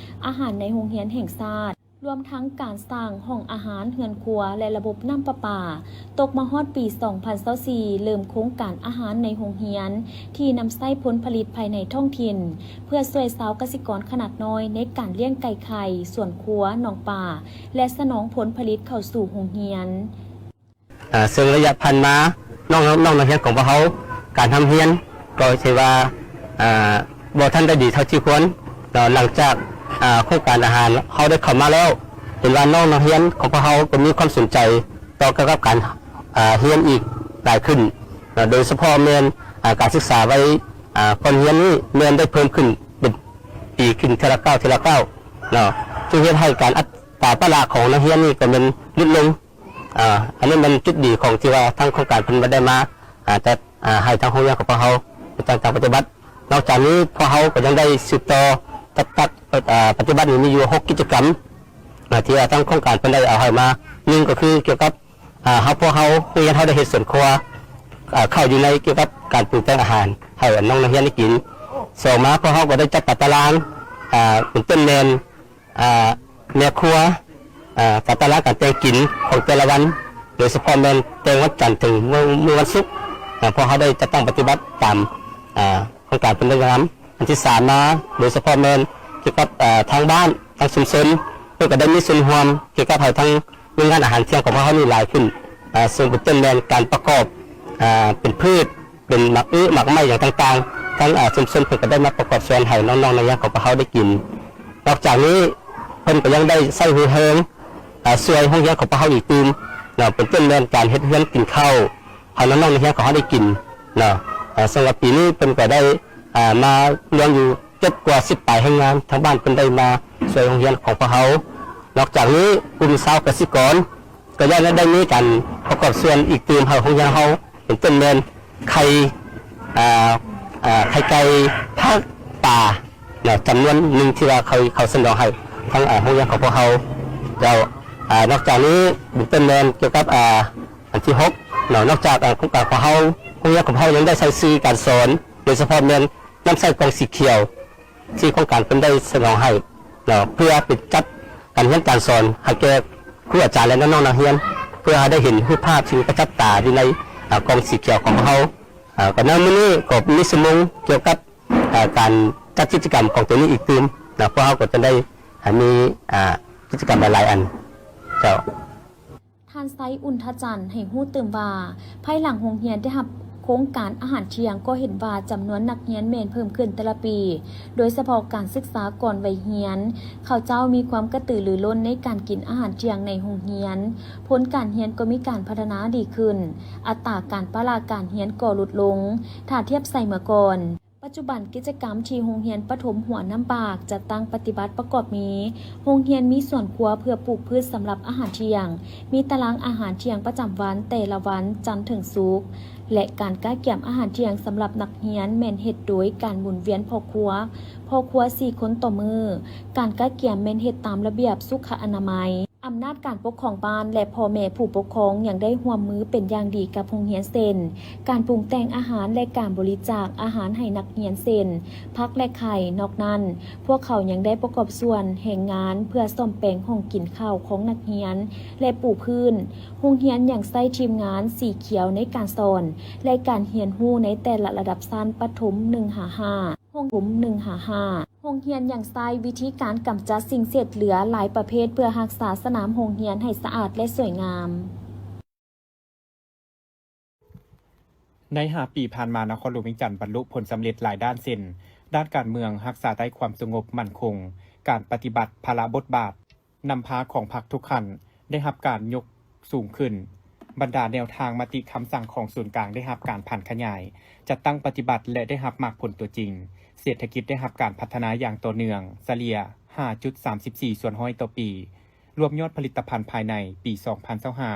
ອາຫານໃນໂຮງຮຽນແຫ່ງຊາດ, ລວມທັງການສ້າງຫ້ອງອາຫານ, ເຮືອນຄົວ ແລະ ລະບົບນ້ຳປະປາ. ຕົກມາຮອດປີສອງພັນຊາວສີ່ ເລີ່ມໂຄງການອາຫານໃນໂຮງຮຽນ ທີ່ນຳໃຊ້ຜົນຜະລິດພາຍໃນທ້ອງຖິ່ນ ເພື່ອຊ່ວຍຊາວກະສິກອນຂະໜາດນ້ອຍໃນການລ້ຽງໄກ່ໄຂ່, ສວນຄົວ, ໜອງປາ ແລະ ສະໜອງຜົນຜະລິດເຂົ້າສູ່ໂຮງຮຽນ. ເຊິ່ງໄລຍະຜ່ານມາ ນ້ອງ ນ້ອງນັກຮຽນຂອງພວກເຮົາ ການຮ່ຳຮຽນກໍຖືວ່າ ບໍ່ທັນໄດ້ດີເທົ່າທີ່ຄວນ. ແລ້ວຫຼັງຈາກ ໂຄງການອາຫານເຮົາໄດ້ເຂົ້າມາແລ້ວ ເຫັນວ່ານ້ອງນັກຮຽນຂອງພວກເຮົາກໍມີຄວາມສົນໃຈຕໍ່ກ່ຽວກັບການ ຮຽນອີກຫຼາຍຂຶ້ນ. ໂດຍສະເພາະແມ່ນ ການສຶກສາໄວ ກ່ອນຮຽນນີ້ແມ່ນໄດ້ເພີ່ມຂຶ້ນເປັນປີຂຶ້ນເທື່ອລະກ້າວ ເທື່ອລະກ້າວເນາະ ຈຶ່ງເຮັດໃຫ້ການອັດຕາປະລະຂອງນັກຮຽນນີ້ກໍແມ່ນຫຼຸດລົງ. ອາ ອັນນີ້ແມ່ນຈຸດດີຂອງທີ່ວ່າທາງໂຄງການເພິ່ນບໍ່ໄດ້ມາ ອາ ຈັດ ອາ ໃຫ້ທາງໂຮງຮຽນຂອງພວກເຮົາໄດ້ຕັ້ງໃຈປະຕິບັດ. ນອກຈາກນີ້ພວກເຮົາກໍຍັງໄດ້ສືບຕໍ່ ຈັດ ອາ ປະຕິບັດນີ້ມີຢູ່ຫົກກິດຈະກຳ ອາ ທີ່ວ່າທາງໂຄງການເພິ່ນໄດ້ເອົາໃຫ້ມາ. ໜຶ່ງກໍຄືກ່ຽວກັບ ອາ ເຮົາ ພວກເຮົາ ໂຮງຮຽນເຮົາໄດ້ເຮັດສວນຄົວ ອາ ເຂົ້າຢູ່ໃນກ່ຽວກັບການປຸງແຕ່ງອາຫານໃຫ້ນ້ອງນັກຮຽນໄດ້ກິນ. ສອງມາ ພວກເຮົາກໍໄດ້ຈັດຕາຕະລາງ ອາ ເປັນຕົ້ນແມ່ນ ອາ ແມ່ຄົວ ອາ ຕາຕະລາງການແຕ່ງກິນຂອງແຕ່ລະວັນ ໂດຍສະເພາະແມ່ນແຕ່ງວັນຈັນເຖິງມື້ ມື້ວັນສຸກ. ອາ ພວກເຮົາໄດ້ຈັດຕັ້ງປະຕິບັດຕາມ ອາ ໂຄງການເພິ່ນໄດ້ນຳ. ອັນທີສາມມາ ໂດຍສະເພາະແມ່ນກ່ຽວກັບ ອາ ທາງບ້ານ ທາງຊຸມຊົນ ເພິ່ນກໍໄດ້ມີສ່ວນຮ່ວມກ່ຽວກັບໃຫ້ທາງໂຮງງານອາຫານທ່ຽງຂອງພວກເຮົານີ້ຫຼາຍຂຶ້ນ. ອາ ເຊິ່ງເປັນຕົ້ນແມ່ນການປະກອບ ອາ ເປັນພືດ ເປັນໝາກອຶໝາກໄມ້ຫຍັງຕ່າງໆ ທາງ ອາ ຊຸມຊົນເພິ່ນກໍໄດ້ມາປະກອບສ່ວນໃຫ້ນ້ອງໆນັກຮຽນຂອງພວກເຮົາໄດ້ກິນ. ນອກຈາກນີ້ເພິ່ນກໍຍັງໄດ້ໃຊ້ຮູ້ແຮງ ອາ ຊ່ວຍໂຮງຮຽນຂອງພວກເຮົາອີກຕື່ມເນາະ ເປັນຕົ້ນແມ່ນການເຮັດເຮືອນກິນເຂົ້າໃຫ້ນ້ອງໆນັກຮຽນຂອງເຮົາໄດ້ກິນເນາະ. ອາ ສຳລັບປີນີ້ເພິ່ນກໍໄດ້ ອາ ມາລວມຢູ່ເກືອບກວ່າສິບປາຍແຮງງານ ທາງບ້ານເພິ່ນໄດ້ມາຊ່ວຍໂຮງຮຽນຂອງພວກເຮົາ. ນອກຈາກນີ້ກຸ່ມຊາວກະສິກອນ ກໍຍັງໄດ້ມີການປະກອບສ່ວນອີກຕື່ມໃຫ້ໂຮງຮຽນເຮົາ ເປັນຕົ້ນແມ່ນໄຂ່ ອາ ອາ ໄຂ່ໄກ່ ຜັກ ປາ ເນາະ ຈຳນວນໜຶ່ງທີ່ວ່າເຂົາ ເຂົາສະໜອງໃຫ້ທາງ ອາ ໂຮງຮຽນຂອງພວກເຮົາ. ແລ້ວ ອາ ນອກຈາກນີ້ເປັນຕົ້ນແມ່ນກ່ຽວກັບ ອາ ອັນທີຫົກເນາະ ນອກຈາກ ອາ ໂຄງການຂອງເຮົາ, ໂຮງຮຽນຂອງເຮົາຍັງໄດ້ໃຊ້ສື່ການສອນ ໂດຍສະເພາະແມ່ນນຳໃຊ້ກ່ອງສີຂຽວ ທີ່ໂຄງການເພິ່ນໄດ້ສະໜອງໃຫ້ເນາະ ເພື່ອເປັນຈັດການຮຽນການສອນໃຫ້ແກ່ຄູອາຈານ ແລະ ນ້ອງໆນັກຮຽນ ເພື່ອໃຫ້ໄດ້ເຫັນຮູບພາບທີ່ປະຈັກຕາຢູ່ໃນ ອາ ກ່ອງສີຂຽວຂອງເຮົາ. ອາ ກໍໃນມື້ນີ້ກໍມີຊົ່ວໂມງກ່ຽວກັບ ອາ ການຈັດກິດຈະກຳຂອງໂຕນີ້ອີກຕື່ມເນາະ ພວກເຮົາກໍຈະໄດ້ ອາ ມີ ອາ ກິດຈະກຳຫຼາຍໆອັນເຈົ້າ. ທ່ານ ໄຊ ອຸນທະຈັນ ໃຫ້ຮູ້ຕື່ມວ່າ ພາຍຫຼັງໂຮງຮຽນໄດ້ຮັບໂຄງການອາຫານທ່ຽງ ກໍເຫັນວ່າຈຳນວນນັກຮຽນແມ່ນເພີ່ມຂຶ້ນແຕ່ລະປີ, ໂດຍສະເພາະການສຶກສາກ່ອນໄວຮຽນ ເຂົາເຈົ້າມີຄວາມກະຕືລືລົ້ນໃນການກິນອາຫານທ່ຽງໃນໂຮງຮຽນ, ຜົນການຮຽນກໍມີການພັດທະນາດີຂຶ້ນ, ອັດຕາການປະລະການຮຽນກໍຫຼຸດລົງ ຖ້າທຽບໃສ່ເມື່ອກ່ອນ. ປັດຈຸບັນກິດຈະກຳທີ່ໂຮງຮຽນປະຖົມຫົວນ້ຳບາກ ຈັດຕັ້ງປະຕິບັດປະກອບມີ ໂຮງຮຽນມີສວນຄົວເພື່ອປູກພືດສຳລັບອາຫານທ່ຽງ, ມີຕາລາງອາຫານທ່ຽງປະຈຳວັນແຕ່ລະວັນຈັນເຖິງສຸກ ແລະ ການກະກຽມອາຫານທ່ຽງສຳລັບນັກຮຽນແມ່ນເຮັດໂດຍການໝູນວຽນພໍ່ຄົວ, ພໍ່ຄົວສີ່ຄົນຕໍ່ມື້. ການກະກຽມແມ່ນເຮັດຕາມລະບຽບສຸຂະອະນາໄມ. ອຳນາດການປົກຄອງບ້ານ ແລະ ພໍ່ແມ່ຜູ້ປົກຄອງຍັງໄດ້ຮ່ວມມືເປັນຢ່າງດີກັບໂຮງຮຽນ ເຊັ່ນ ການປຸງແຕ່ງອາຫານ ແລະ ການບໍລິຈາກອາຫານໃຫ້ນັກຮຽນ ເຊັ່ນ ຜັກ ແລະ ໄຂ່. ນອກນັ້ນ, ພວກເຂົາຍັງໄດ້ປະກອບສ່ວນແຮງງານເພື່ອສ້ອມແປງຫ້ອງກິນເຂົ້າຂອງນັກຮຽນ ແລະ ປູພື້ນ. ໂຮງຮຽນຍັງໃຊ້ທີມງານສີຂຽວໃນການສອນ ແລະ ການຮຽນຮູ້ໃນແຕ່ລະລະດັບຊັ້ນປະຖົມໜຶ່ງຫາຫ້າ. ໂຮງ ໜຶ່ງຫາຫ້າ. ໂຮງຮຽນຍັງໃຊ້ວິທີການກຳຈັດສິ່ງເສດເຫຼືອຫຼາຍປະເພດ ເພື່ອຮັກສາສະໜາມໂຮງຮຽນໃຫ້ສະອາດ ແລະ ສວຍງາມ. ໃນຫ້າປີຜ່ານມາ, ນະຄອນຫຼວງວຽງຈັນບັນລຸຜົນສຳເລັດຫຼາຍດ້ານ ເຊັ່ນ ດ້ານການເມືອງ, ຮັກສາໄດ້ຄວາມສະຫງົບໝັ້ນຄົງ, ການປະຕິບັດພາລະບົດບາດ ນຳພາຂອງພັກທຸກຂັ້ນໄດ້ຮັບການຍົກສູງຂຶ້ນ, ບັນດາແນວທາງມະຕິຄຳສັ່ງຂອງສູນກາງໄດ້ຮັບການຜັນຂະຫຍາຍ, ຈັດຕັ້ງປະຕິບັດ ແລະ ໄດ້ຮັບໝາກຜົນຕົວຈິງ, ເສດຖະກິດໄດ້ຮັບການພັດທະນາຢ່າງຕໍ່ເນື່ອງ, ສະເລ່ຍຫ້າຈຸດສາມສິບສີ່ສ່ວນຮ້ອຍຕໍ່ປີ, ລວມຍອດຜະລິດຕະພັນພາຍໃນປີສອງພັນຊາວຫ້າ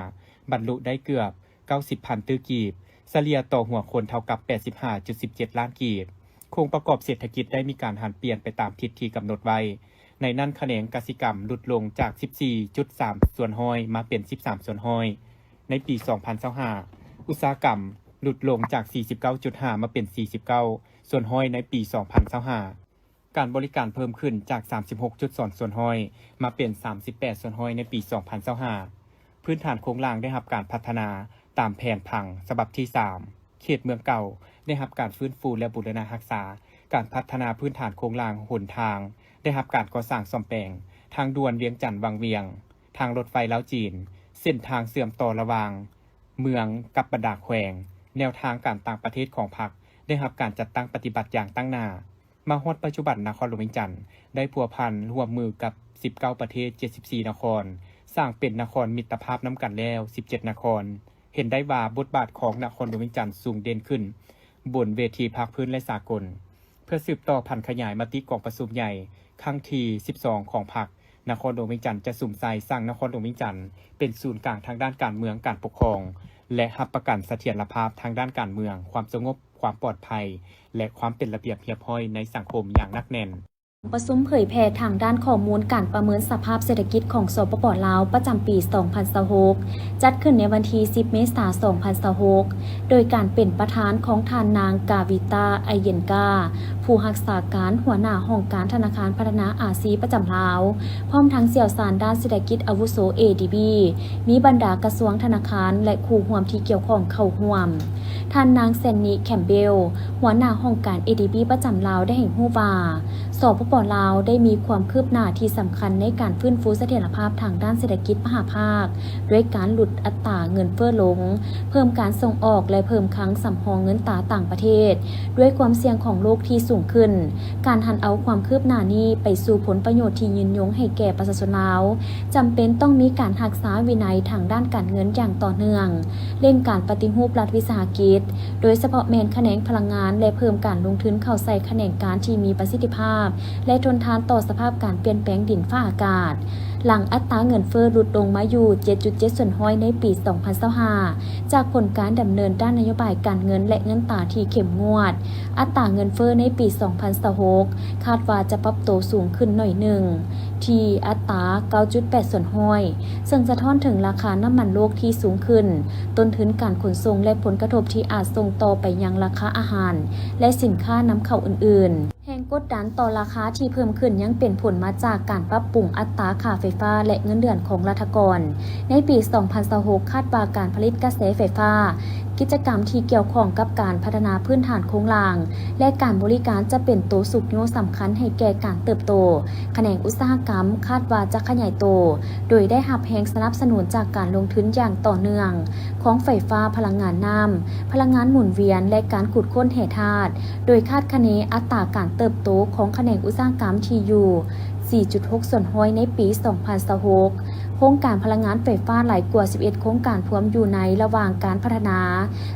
ບັນລຸໄດ້ເກືອບ ເກົ້າສິບພັນຕື້ກີບ, ສະເລ່ຍຕໍ່ຫົວຄົນເທົ່າກັບ ແປດສິບຫ້າຈຸດສິບເຈັດລ້ານກີບ. ໂຄງປະກອບເສດຖະກິດໄດ້ມີການຫັນປ່ຽນໄປຕາມທິດທີ່ກຳນົດໄວ້, ໃນນັ້ນຂະແໜງກະສິກຳຫຼຸດລົງຈາກ ສິບສີ່ຈຸດສາມສ່ວນຮ້ອຍ ມາເປັນ ສິບສາມສ່ວນຮ້ອຍ ໃນປີສອງພັນຊາວຫ້າ, ອຸດສາຫະກຳຫຼຸດລົງຈາກ ສີ່ສິບເກົ້າຈຸດຫ້າ ມາເປັນ ສີ່ສິບເກົ້າສ່ວນຮ້ອຍ ໃນປີສອງພັນຊາວຫ້າ. ການບໍລິການເພີ່ມຂຶ້ນຈາກ ສາມສິບຫົກຈຸດສອງສ່ວນຮ້ອຍ ມາເປັນ ສາມສິບແປດສ່ວນຮ້ອຍ ໃນປີສອງພັນຊາວຫ້າ. ພື້ນຖານໂຄງລ່າງໄດ້ຮັບການພັດທະນາຕາມແຜນຜັງສະບັບທີສາມ. ເຂດເມືອງເກົ່າໄດ້ຮັບການຟື້ນຟູ ແລະ ບູລະນະຮັກສາ. ການພັດທະນາພື້ນຖານໂຄງລ່າງຫົນທາງໄດ້ຮັບການກໍ່ສ້າງສ້ອມແປງ. ທາງດ່ວນວຽງຈັນວັງວຽງ, ທາງລົດໄຟລາວຈີນ, ເສັ້ນທາງເຊື່ອມຕໍ່ລະຫວ່າງເມືອງກັບບັນດາແຂວງ, ແນວທາງການຕ່າງປະເທດຂອງພັກໄດ້ຮັບການຈັດຕັ້ງປະຕິບັດຢ່າງຕັ້ງໜ້າ. ມາຮອດປັດຈຸບັນ, ນະຄອນຫຼວງວຽງຈັນໄດ້ພົວພັນຮ່ວມມືກັບສິບເກົ້າປະເທດ, ເຈັດສິບສີ່ນະຄອນ, ສ້າງເປັນນະຄອນມິດຕະພາບນຳກັນແລ້ວສິບເຈັດນະຄອນ. ເຫັນໄດ້ວ່າບົດບາດຂອງນະຄອນຫຼວງວຽງຈັນສູງເດັ່ນຂຶ້ນບົນເວທີພາກພື້ນ ແລະ ສາກົນ. ເພື່ອສືບຕໍ່ຜັນຂະຫຍາຍມະຕິກອງປະຊຸມໃຫຍ່ຄັ້ງທີສິບສອງຂອງພັກ, ນະຄອນຫຼວງວຽງຈັນຈະສຸມໃສ່ສ້າງນະຄອນຫຼວງວຽງຈັນເປັນສູນກາງທາງດ້ານການເມືອງ, ການປົກຄອງ ແລະ ຮັບປະກັນສະຖຽນລະພາບທາງດ້ານການເມືອງ, ຄວາມສະຫງົບ, ຄວາມປອດໄພ ແລະ ຄວາມເປັນລະບຽບຮຽບຮ້ອຍໃນສັງຄົມຢ່າງໜັກແໜ້ນ. ປະຊຸມເຜີຍແຜ່ທາງດ້ານຂໍ້ມູນການປະເມີນສະພາບເສດຖະກິດຂອງ ສປປ ລາວ ປະຈຳປີສອງພັນຊາວຫົກ ຈັດຂຶ້ນໃນວັນທີສິບ ເມສາ ສອງພັນຊາວຫົກ ໂດຍການເປັນປະທານຂອງທ່ານນາງ ກາວິຕາ ໄອເຢັນກາ ຜູ້ຮັກສາການຫົວໜ້າຫ້ອງການທະນາຄານພັດທະນາອາຊີປະຈຳລາວ, ພ້ອມທັງຊ່ຽວຊານດ້ານເສດຖະກິດອາວຸໂສ ເອດີບີ, ມີບັນດາກະຊວງ, ທະນາຄານ ແລະ ຄູ່ຮ່ວມທີ່ກ່ຽວຂ້ອງເຂົ້າຮ່ວມ. ທ່ານນາງ ແຊນນີ ແຄມເບວ, ຫົວໜ້າຫ້ອງການ ເອດີບີ ປະຈຳລາວ ໄດ້ໃຫ້ຮູ້ວ່າ ສປປ ລາວ ໄດ້ມີຄວາມຄືບໜ້າທີ່ສຳຄັນໃນການຟື້ນຟູສະຖຽນລະພາບທາງດ້ານເສດຖະກິດມະຫາພາກ ດ້ວຍການຫຼຸດອັດຕາເງິນເຟີ້ລົງ, ເພີ່ມການສົ່ງອອກ ແລະ ເພີ່ມຄັງສຳຮອງເງິນຕາຕ່າງປະເທດ ດ້ວຍຄວາມສ່ຽງຂອງໂລກທີ່ສູງຂຶ້ນ. ການຫັນເອົາຄວາມຄືບໜ້ານີ້ໄປສູ່ຜົນປະໂຫຍດທີ່ຍືນຍົງໃຫ້ແກ່ປະຊາຊົນລາວ, ຈຳເປັນຕ້ອງມີການຮັກສາວິໄນທາງດ້ານການເງິນຢ່າງຕໍ່ເນື່ອງ, ເລັ່ງການປະຕິຮູບລັດວິສາຫະກິດ, ໂດຍສະເພາະແມ່ນຂະແໜງພະລັງງານ ແລະ ເພີ່ມການລົງທຶນເຂົ້າໃສ່ຂະແໜງການທີ່ມີປະສິດທິພາບ, ແລະ ທົນທານຕໍ່ສະພາບການປ່ຽນແປງດິນຟ້າອາກາດ. ຫຼັງອັດຕາເງິນເຟີ້ຫຼຸດລົງມາຢູ່ ເຈັດຈຸດເຈັດສ່ວນຮ້ອຍ ໃນປີ ສອງພັນຊາວຫ້າ ຈາກຜົນການດຳເນີນດ້ານນະໂຍບາຍການເງິນ ແລະ ເງິນຕາທີ່ເຂັ້ມງວດ, ອັດຕາເງິນເຟີ້ໃນປີ ສອງພັນຊາວຫົກ ຄາດວ່າຈະປັບໂຕສູງຂຶ້ນໜ້ອຍໜຶ່ງ ທີ່ອັດຕາ ເກົ້າຈຸດແປດສ່ວນຮ້ອຍ ເຊິ່ງສະທ້ອນເຖິງລາຄານ້ຳມັນໂລກທີ່ສູງຂຶ້ນ, ຕົ້ນທຶນການຂົນສົ່ງ ແລະ ຜົນກະທົບທີ່ອາດສົ່ງຕໍ່ໄປຍັງລາຄາອາຫານ ແລະ ສິນຄ້ານຳເຂົ້າອື່ນໆ. ແຮງກົດດັນຕໍ່ລາຄາທີ່ເພີ່ມຂຶ້ນຍັງເປັນຜົນມາຈາກການປັບປຸງອັດຕາຄ່າໄຟຟ້າ ແລະ ເງິນເດືອນຂອງລັດຖະກອນ. ໃນປີ ສອງພັນຊາວຫົກ ຄາດວ່າການຜະລິດກະແສໄຟຟ້າ, ກິດຈະກຳທີ່ກ່ຽວຂ້ອງກັບການພັດທະນາພື້ນຖານໂຄງລ່າງ ແລະ ການບໍລິການຈະເປັນໂຕຊຸກຍູ້ສຳຄັນໃຫ້ແກ່ການເຕີບໂຕ. ຂະແໜງອຸດສາຫະກຳຄາດວ່າຈະຂະຫຍາຍໂຕ, ໂດຍໄດ້ຮັບແຮງສະໜັບສະໜູນຈາກການລົງທຶນຢ່າງຕໍ່ເນື່ອງຂອງໄຟຟ້າ, ພະລັງງານນ້ຳ, ພະລັງງານໝູນວຽນ ແລະ ການຂຸດຄົ້ນແຮ່ທາດ, ໂດຍຄາດຄະເນອັດຕາການເຕີບໂຕຂອງຂະແໜງອຸດສາຫະກຳທີ່ຢູ່ ສີ່ຈຸດຫົກສ່ວນຮ້ອຍ ໃນປີ ສອງພັນຊາວຫົກ. ໂຄງການພະລັງງານໄຟຟ້າຫຼາຍກວ່າ ສິບເອັດ ໂຄງການພວມຢູ່ໃນລະຫວ່າງການພັດທະນາ,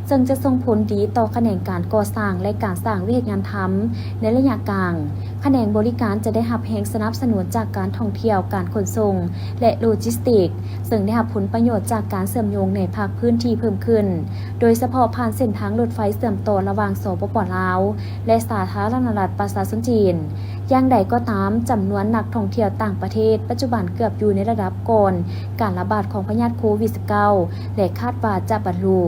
ເຊິ່ງຈະສົ່ງຜົນດີຕໍ່ຂະແໜງການກໍ່ສ້າງ ແລະ ການສ້າງວຽກເຮັດງານທຳໃນໄລຍະກາງ. ຂະແໜງບໍລິການຈະໄດ້ຮັບແຮງສະໜັບສະໜູນຈາກການທ່ອງທ່ຽວ, ການຂົນສົ່ງ ແລະ ໂລຈິສຕິກ, ເຊິ່ງໄດ້ຮັບຜົນປະໂຫຍດຈາກການເຊື່ອມໂຍງໃນພາກພື້ນທີ່ເພີ່ມຂຶ້ນ, ໂດຍສະເພາະຜ່ານເສັ້ນທາງລົດໄຟເຊື່ອມຕໍ່ລະຫວ່າງ ສປປ ລາວ ແລະ ສາທາລະນະລັດປະຊາຊົນຈີນ. ຢ່າງໃດກໍຕາມ, ຈຳນວນນັກທ່ອງທ່ຽວຕ່າງປະເທດປັດຈຸບັນເກືອບຢູ່ໃນລະດັບກ່ອນການລະບາດຂອງພະຍາດໂຄວິດ ສິບເກົ້າ ແລະ ຄາດວ່າຈະບັນລຸ.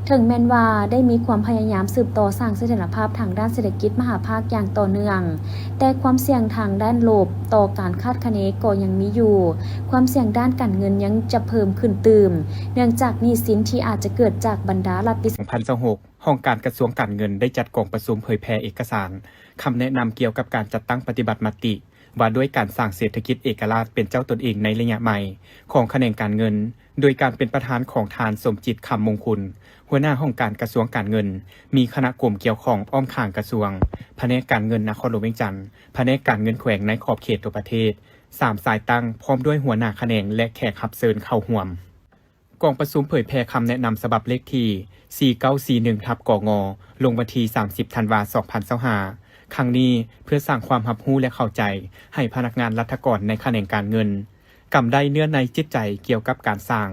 ເຖິງແມ່ນວ່າໄດ້ມີຄວາມພະຍາຍາມສືບຕໍ່ສ້າງສະຖຽນລະພາບທາງດ້ານເສດຖະກິດມະຫາພາກຢ່າງຕໍ່ເນື່ອງ, ແຕ່ຄວາມສ່ຽງທາງດ້ານລົບຕໍ່ການຄາດຄະເນກໍຍັງມີຢູ່. ຄວາມສ່ຽງດ້ານການເງິນຍັງຈະເພີ່ມຂຶ້ນຕື່ມ, ເນື່ອງຈາກໜີ້ສິນທີ່ອາດຈະເກີດຈາກບັນດາລັດວິສາ ສອງພັນຊາວຫົກ ຫ້ອງການກະຊວງການເງິນໄດ້ຈັດກອງປະຊຸມເຜີຍແຜ່ເອກະສານຄຳແນະນຳກ່ຽວກັບການຈັດຕັ້ງປະຕິບັດມະຕິ ວ່າດ້ວຍການສ້າງເສດຖະກິດເອກະລາດເປັນເຈົ້າຕົນເອງໃນໄລຍະໃໝ່ຂອງຂະແໜງການເງິນ, ໂດຍການເປັນປະທານຂອງທ່ານ ສົມຈິດ ຄຳມົງຄຸນ, ຫົວໜ້າຫ້ອງການກະຊວງການເງິນ, ມີຄະນະກົມກ່ຽວຂ້ອງອ້ອມຂ້າງກະຊວງ, ພະແນກການເງິນນະຄອນຫຼວງວຽງຈັນ, ພະແນກການເງິນແຂວງໃນຂອບເຂດທົ່ວປະເທດ, ສາມສາຍຕັ້ງ, ພ້ອມດ້ວຍຫົວໜ້າຂະແໜງ ແລະ ແຂກຮັບເຊີນເຂົ້າຮ່ວມ. ກອງປະຊຸມເຜີຍແຜ່ຄຳແນະນຳສະບັບເລກທີ ສີ່ເກົ້າສີ່ໜຶ່ງ ທັບ ກງ ລົງວັນທີ ສາມສິບ ທັນວາ ສອງພັນຊາວຫ້າ ຄັ້ງນີ້ ເພື່ອສ້າງຄວາມຮັບຮູ້ ແລະ ເຂົ້າໃຈໃຫ້ພະນັກງານລັດຖະກອນໃນຂະແໜງການເງິນ ກຳໄດ້ເນື້ອໃນຈິດໃຈກ່ຽວກັບການສ້າງ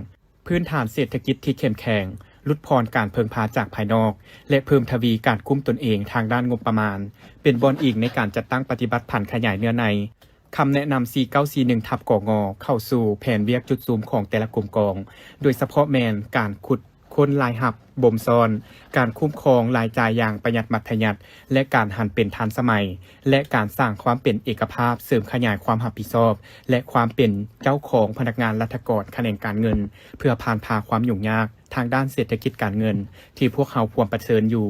ພື້ນຖານເສດຖະກິດທີ່ເຂັ້ມແຂງ, ຫຼຸດຜ່ອນການເພິ່ງພາຈາກພາຍນອກ ແລະ ເພີ່ມທະວີການກຸ້ມຕົນເອງທາງດ້ານງົບປະມານ, ເປັນບ່ອນອີງໃນການຈັດຕັ້ງປະຕິບັດຜັນຂະຫຍາຍເນື້ອໃນ ຄຳແນະນຳ ສີ່ເກົ້າສີ່ໜຶ່ງ ທັບ ກງ ເຂົ້າສູ່ແຜນວຽກຈຸດສຸມຂອງແຕ່ລະກົມກອງ, ໂດຍສະເພາະແມ່ນການຂຸດຄົ້ນລາຍຮັບບົ່ມຊ້ອນ, ການຄຸ້ມຄອງລາຍຈ່າຍຢ່າງປະຢັດມັດທະຍັດ ແລະ ການຫັນເປັນທັນສະໄໝ, ແລະ ການສ້າງຄວາມເປັນເອກະພາບ, ເສີມຂະຫຍາຍຄວາມຮັບຜິດຊອບ ແລະ ຄວາມເປັນເຈົ້າຂອງພະນັກງານລັດຖະກອນຂະແໜງການເງິນ ເພື່ອຜ່ານຜ່າຄວາມຫຍຸ້ງຍາກທາງດ້ານເສດຖະກິດການເງິນທີ່ພວກເຮົາພວມປະເຊີນຢູ່.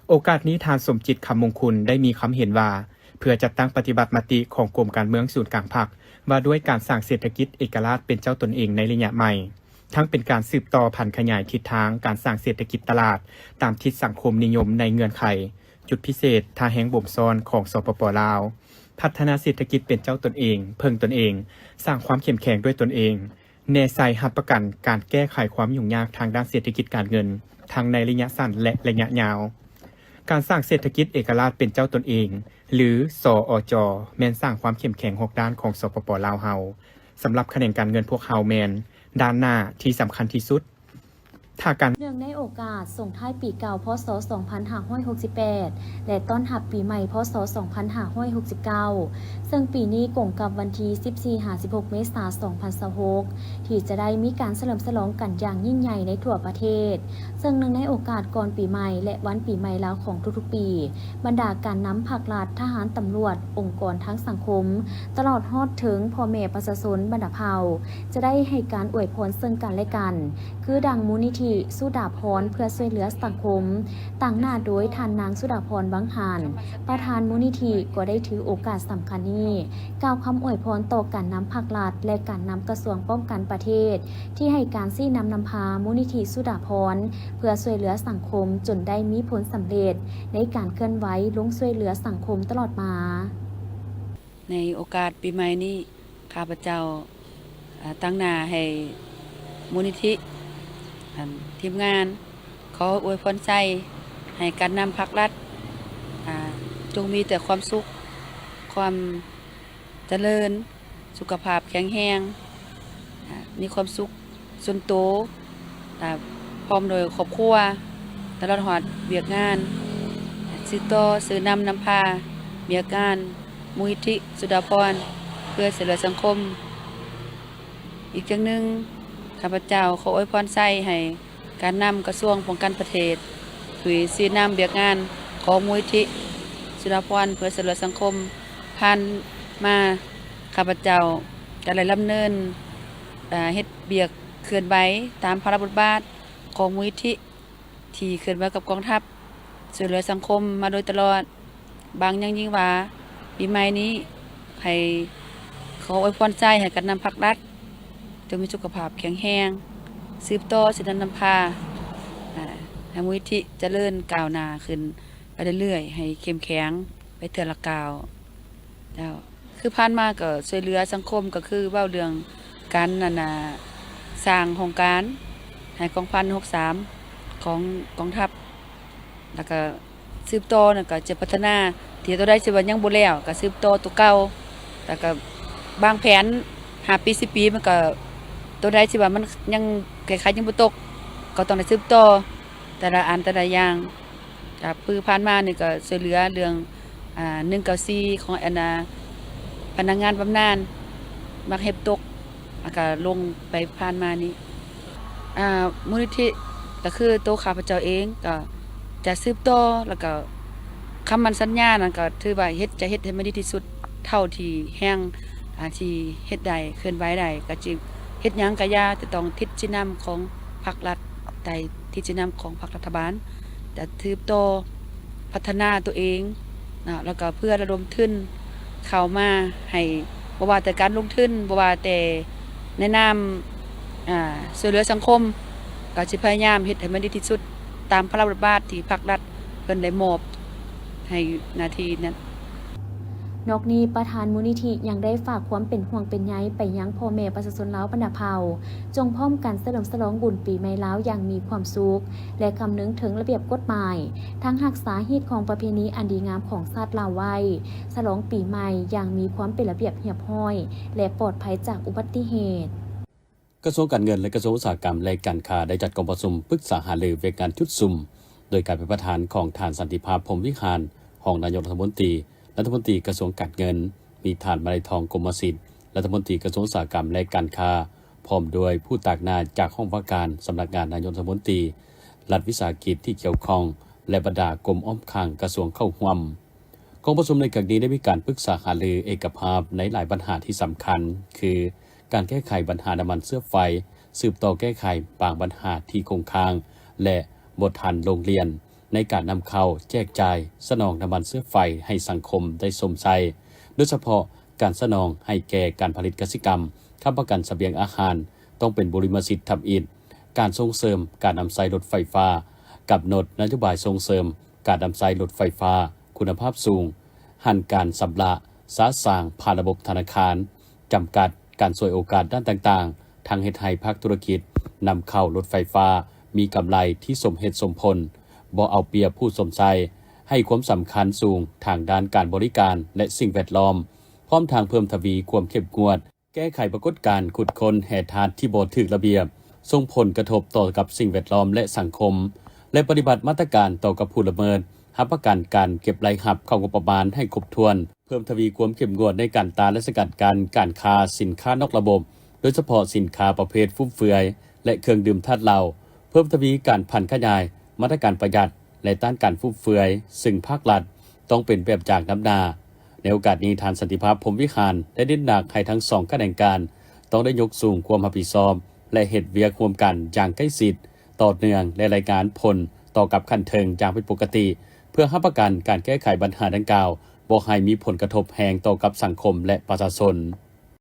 ໂອກາດນີ້ ທ່ານ ສົມຈິດ ຄຳມົງຄຸນ ໄດ້ມີຄຳເຫັນວ່າ ເພື່ອຈັດຕັ້ງປະຕິບັດມະຕິຂອງກົມການເມືອງສູນກາງພັກ ວ່າດ້ວຍການສ້າງເສດຖະກິດເອກະລາດເປັນເຈົ້າຕົນເອງໃນໄລຍະໃໝ່, ທັງເປັນການສືບຕໍ່ຜັນຂະຫຍາຍທິດທາງການສ້າງເສດຖະກິດຕະຫຼາດຕາມທິດສັງຄົມນິຍົມໃນເງື່ອນໄຂ ຈຸດພິເສດ ທ່າແຮງບົ່ມຊ້ອນຂອງ ສປປ ລາວ, ພັດທະນາເສດຖະກິດເປັນເຈົ້າຕົນເອງ, ເພິ່ງຕົນເອງ, ສ້າງຄວາມເຂັ້ມແຂງດ້ວຍຕົນເອງ, ແນໃສ່ຮັບປະກັນການແກ້ໄຂຄວາມຫຍຸ້ງຍາກທາງດ້ານເສດຖະກິດການເງິນ ທັງໃນໄລຍະສັ້ນ ແລະ ໄລຍະຍາວ. ການສ້າງເສດຖະກິດເອກະລາດເປັນເຈົ້າຕົນເອງ ຫຼື ສອຈ ແມ່ນສ້າງຄວາມເຂັ້ມແຂງຫົກດ້ານຂອງ ສປປ ລາວເຮົາ. ສຳລັບຂະແໜງການເງິນພວກເຮົາແມ່ນດ້ານໜ້າທີ່ສຳຄັນທີ່ສຸດ. ຖ້າການ ເນື່ອງໃນໂອກາດສົ່ງທ້າຍປີເກົ່າ ພ.ສ. ສອງພັນຫ້າຮ້ອຍຫົກສິບແປດ ແລະ ຕ້ອນຮັບປີໃໝ່ ພ.ສ. ສອງພັນຫ້າຮ້ອຍຫົກສິບເກົ້າ ເຊິ່ງປີນີ້ກົງກັບວັນທີ ສິບສີ່ ຫາ ສິບຫົກ ເມສາ ສອງພັນຊາວຫົກ ທີ່ຈະໄດ້ມີການສະເຫຼີມສະຫຼອງກັນຢ່າງຍິ່ງໃຫຍ່ໃນທົ່ວປະເທດ, ເຊິ່ງເນື່ອງໃນໂອກາດກ່ອນປີໃໝ່ ແລະ ວັນປີໃໝ່ລາວຂອງທຸກໆປີ, ບັນດາການນຳພັກລັດ, ທະຫານ, ຕຳຫຼວດ, ອົງກອນທາງສັງຄົມ, ຕະຫຼອດຮອດເຖິງພໍ່ແມ່ປະຊາຊົນບັນດາເຜົ່າ ຈະໄດ້ໃຫ້ການອວຍພອນເຊິ່ງກັນແລະກັນ, ຄືດັ່ງມູນນິທິສຸດາພອນເພື່ອຊ່ວຍເຫຼືອສັງຄົມ ຕາງໜ້າໂດຍທ່ານນາງສຸດາພອນ ວັງຫານ, ປະທານມູນນິທິ ກໍໄດ້ຖືໂອກາດສຳຄັນນີ້ ກ່າວຄຳອວຍພອນຕໍ່ການນຳພັກລັດ ແລະ ການນຳກະຊວງປ້ອງກັນປະເທດ ທີ່ໃຫ້ການຊີ້ນຳນຳພາມູນນິທິສຸດາພອນ ເພື່ອຊ່ວຍເຫຼືອສັງຄົມ ຈົນໄດ້ມີຜົນສຳເລັດໃນການເຄື່ອນໄຫວລົງຊ່ວຍເຫຼືອສັງຄົມຕະຫຼອດມາ. ໃນໂອກາດປີໃໝ່ນີ້ ຂ້າພະເຈົ້າ ເອີ່ ຕາງໜ້າໃຫ້ມູນນິທິ ອັນ ທີມງານ ຂໍອວຍພອນໄຊໃຫ້ການນຳພັກລັດ ອາ ຈົ່ງມີແຕ່ຄວາມສຸກ, ຂ ຄວາມຈະເລີນ, ສຸຂະພາບແຂງແຮງ, ອາ ມີຄວາມສຸກສ່ວນໂຕ ອາ ພ້ອມໂດຍຄອບຄົວ ຕະຫຼອດຮອດວຽກງານ ສືບຕໍ່ ເຊີນນຳນຳພາວຽກງານ ມູນນິທິສຸດາພອນ ເພື່ອຊ່ວຍເຫຼືອສັງຄົມ. ອີກຢ່າງໜຶ່ງ ຂ້າພະເຈົ້າຂໍອວຍພອນໄຊໃຫ້ ການນຳກະຊວງປ້ອງກັນປະເທດ ໂດຍຊີ້ນຳວຽກງານຂອງມູນນິທິສຸດາພອນ ເພື່ອຊ່ວຍເຫຼືອສັງຄົມ. ຜ່ານມາ ຂ້າພະເຈົ້າກະໄດ້ດຳເນີນ ເຮັດວຽກເຄື່ອນໄຫວຕາມພາລະບົດບາດຂອງມູນນິທິ ທີ່ເຄື່ອນໄຫວກັບກອງທັບ ຊ່ວຍເຫຼືອສັງຄົມມາໂດຍຕະຫຼອດ. ຫວັງຢ່າງຍິ່ງວ່າ ປີໃໝ່ນີ້ ໃຫ້ ຂໍອວຍພອນໄຊໃຫ້ການນຳພັກລັດ ຈົ່ງມີສຸຂະພາບແຂງແຮງ, ສືບຕໍ່ເຊີນນຳນຳພາ ອາ ໃຫ້ມູນນິທິຈະເລີນກ້າວໜ້າຂຶ້ນໄປເລື້ອຍໆ ໃຫ້ເຂັ້ມແຂງໄປເທື່ອລະກ້າວ. ເຈົ້າ ຄືຜ່ານມາກໍຊ່ວຍເຫຼືອສັງຄົມ ກໍຄືເວົ້າເລື່ອງການ ອັນນ່າ ສ້າງຫ້ອງການໃຫ້ກອງພັນຫົກສາມຂອງກອງທັບ ແລ້ວກໍ ສືບຕໍ່ນັ້ນກໍຈະພັດທະນາ ທີ່ຕົວໃດທີ່ວ່າຍັງບໍ່ແລ້ວກໍສືບຕໍ່ຕົວເກົ່າ ແລ້ວກໍວາງແຜນຫ້າປີ ສິບປີ ມັນກໍ ຕົວໃດທີ່ວ່າມັນຍັງແກ້ໄຂຍັງບໍ່ຕົກ ກໍຕ້ອງໄດ້ສືບຕໍ່ແຕ່ລະອັນແຕ່ລະຢ່າງ. ກໍຄືຜ່ານມານີ້ກໍຊ່ວຍເຫຼືອເລື່ອງ ອາ ໜຶ່ງເກົ້າສີ່ ຂອງອັນນ່າ ພະນັກງານບຳນານ ມັກເຮັດຕົກ ແລ້ວກໍລົງໄປຜ່ານມານີ້ ອາ ມູນນິທິ ກໍຄືໂຕຂ້າພະເຈົ້າເອງ ກໍຈະສືບຕໍ່ ແລ້ວກໍຄຳໝັ້ນສັນຍານັ້ນ ກໍຖືວ່າເຮັດ ຈະເຮັດໃຫ້ມັນດີທີ່ສຸດເທົ່າທີ່ແຮງ ອາ ທີ່ເຮັດໄດ້ ເຄື່ອນໄຫວໄດ້ ກໍຈະເຮັດຫຍັງກໍຢ່າ ຈະຕ້ອງຕິດຊີ້ນຳຂອງພັກລັດ ໃຕ້ທິດຊີ້ນຳຂອງພັກລັດຖະບານ ຈະສືບຕໍ່ພັດທະນາຕົວເອງເນາະ ແລ້ວກໍເພື່ອລະດົມທຶນເຂົ້າມາໃຫ້ ບໍ່ວ່າແຕ່ການລົງທຶນ ບໍ່ວ່າແຕ່ໃນນາມ ອາ ຊ່ວຍເຫຼືອສັງຄົມ ກໍຊິພະຍາຍາມເຮັດໃຫ້ມັນດີທີ່ສຸດ ຕາມພາລະບົດບາດທີ່ພັກລັດເພິ່ນໄດ້ມອບໃຫ້ໜ້າທີ່ນັ້ນ. ນອກນີ້ ປະທານມູນນິທິຍັງໄດ້ຝາກຄວາມເປັນຫ່ວງເປັນໃຍໄປຍັງພໍ່ແມ່ປະຊາຊົນລາວບັນດາເຜົ່າ ຈົ່ງພ້ອມກັນສະເຫຼີມສະຫຼອງບຸນປີໃໝ່ລາວຢ່າງມີຄວາມສຸກ ແລະ ຄຳນຶງເຖິງລະບຽບກົດໝາຍ, ທັງຮັກສາຮີດຄອງປະເພນີອັນດີງາມຂອງຊາດລາວໄວ້, ສະຫຼອງປີໃໝ່ຢ່າງມີຄວາມເປັນລະບຽບຮຽບຮ້ອຍ ແລະ ປອດໄພຈາກອຸບັດຕິເຫດ. ກະຊວງການເງິນ ແລະ ກະຊວງອຸດສາຫະກຳ ແລະ ການຄ້າ ໄດ້ຈັດກອງປະຊຸມປຶກສາຫາລືວຽກງານຈຸດສຸມ ໂດຍການເປັນປະທານຂອງທ່ານ ສັນຕິພາບ ພົມວິຫານ ຮອງນາຍົກລັດຖະມົນຕີ, ລັດຖະມົນຕີກະຊວງການເງິນ, ມີທ່ານ ມະໄລທອງ ກົມມະສິດ ລັດຖະມົນຕີກະຊວງອຸດສາຫະກຳ ແລະ ການຄ້າ ພ້ອມດ້ວຍຜູ້ຕາກໜ້າຈາກຫ້ອງວ່າການສຳນັກງານນາຍົກລັດຖະມົນຕີ, ລັດວິສາຫະກິດທີ່ກ່ຽວຂ້ອງ ແລະ ບັນດາກົມອ້ອມຂ້າງກະຊວງເຂົ້າຮ່ວມ. ກອງປະຊຸມໃນຄັ້ງນີ້ໄດ້ມີການປຶກສາຫາລືເອກະພາບໃນຫຼາຍບັນຫາທີ່ສຳຄັນ ຄື ການແກ້ໄຂບັນຫານ້ຳມັນເຊື້ອໄຟ, ສືບຕໍ່ແກ້ໄຂບາງບັນຫາທີ່ຄົງຄ້າງ ແລະ ບໍ່ທັນລົງລຽນໃນການນຳເຂົ້າ, ແຈກຈ່າຍ, ສະໜອງນ້ຳມັນເຊື້ອໄຟໃຫ້ສັງຄົມໄດ້ຊົມໃຊ້, ໂດຍສະເພາະການສະໜອງໃຫ້ແກ່ການຜະລິດກະສິກຳ, ຄ້ຳປະກັນສະບຽງອາຫານ, ຕ້ອງເປັນບຸລິມະສິດທຳອິດ, ການສົ່ງເສີມການນຳໃຊ້ລົດໄຟຟ້າ, ກຳນົດນະໂຍບາຍສົ່ງເສີມການນຳໃຊ້ລົດໄຟຟ້າຄຸນນະພາບສູງ, ຫັນການຊຳລະຊະຊາງຜ່ານລະບົບທະນາຄານ, ຈຳກັດການສວຍໂອກາດດ້ານຕ່າງໆ, ທັງເຮັດໃຫ້ພາກທຸລະກິດນຳເຂົ້າລົດໄຟຟ້າມີກຳໄລທີ່ສົມເຫດສົມຜົນ, ບໍ່ເອົາປຽບຜູ້ຊົມໃຊ້, ໃຫ້ຄວາມສຳຄັນສູງທາງດ້ານການບໍລິການ ແລະ ສິ່ງແວດລ້ອມ, ພ້ອມທັງເພີ່ມທະວີຄວາມເຂັ້ມງວດ ແກ້ໄຂປາກົດການຂຸດຄົ້ນແຮ່ທາດທີ່ບໍ່ຖືກລະບຽບ, ສົ່ງຜົນກະທົບຕໍ່ກັບສິ່ງແວດລ້ອມ ແລະ ສັງຄົມ ແລະ ປະຕິບັດມາດຕະການຕໍ່ກັບຜູ້ລະເມີດ, ຮັບປະກັນການເກັບລາຍຮັບເຂົ້າງົບປະມານໃຫ້ຄົບຖ້ວນ, ເພີ່ມທະວີຄວາມເຂັ້ມງວດໃນການຕ້ານ ແລະ ສະກັດກັ້ນການຄ້າສິນຄ້ານອກລະບົບ, ໂດຍສະເພາະສິນຄ້າປະເພດຟຸມເຟືອຍ ແລະ ເຄື່ອງດື່ມທາດເຫຼົ້າ, ເພີ່ມທະວີການຜັນຂະຫຍາຍມາດຕະການປະຢັດ ແລະ ຕ້ານການຟຸມເຟືອຍ, ຊຶ່ງພາກລັດຕ້ອງເປັນແບບຢ່າງນຳໜ້າ. ໃນໂອກາດນີ້, ທ່ານ ສັນຕິພາບ ພົມວິຫານ ໄດ້ເນັ້ນໜັກໃຫ້ທັງສອງຂະແໜງການຕ້ອງໄດ້ຍົກສູງຄວາມຮັບຜິດຊອບ ແລະ ເຮັດວຽກຮ່ວມກັນຢ່າງໃກ້ຊິດ, ຕໍ່ເນື່ອງ ແລະ ລາຍງານຜົນຕໍ່ກັບຂັ້ນເທິງຢ່າງເປັນປົກກະຕິ, ເພື່ອຮັບປະກັນການແກ້ໄຂບັນຫາດັ່ງກ່າວບໍ່ໃຫ້ມີຜົນກະທົບແຮງຕໍ່ກັບສັງຄົມ ແລະ ປະຊາຊົນ.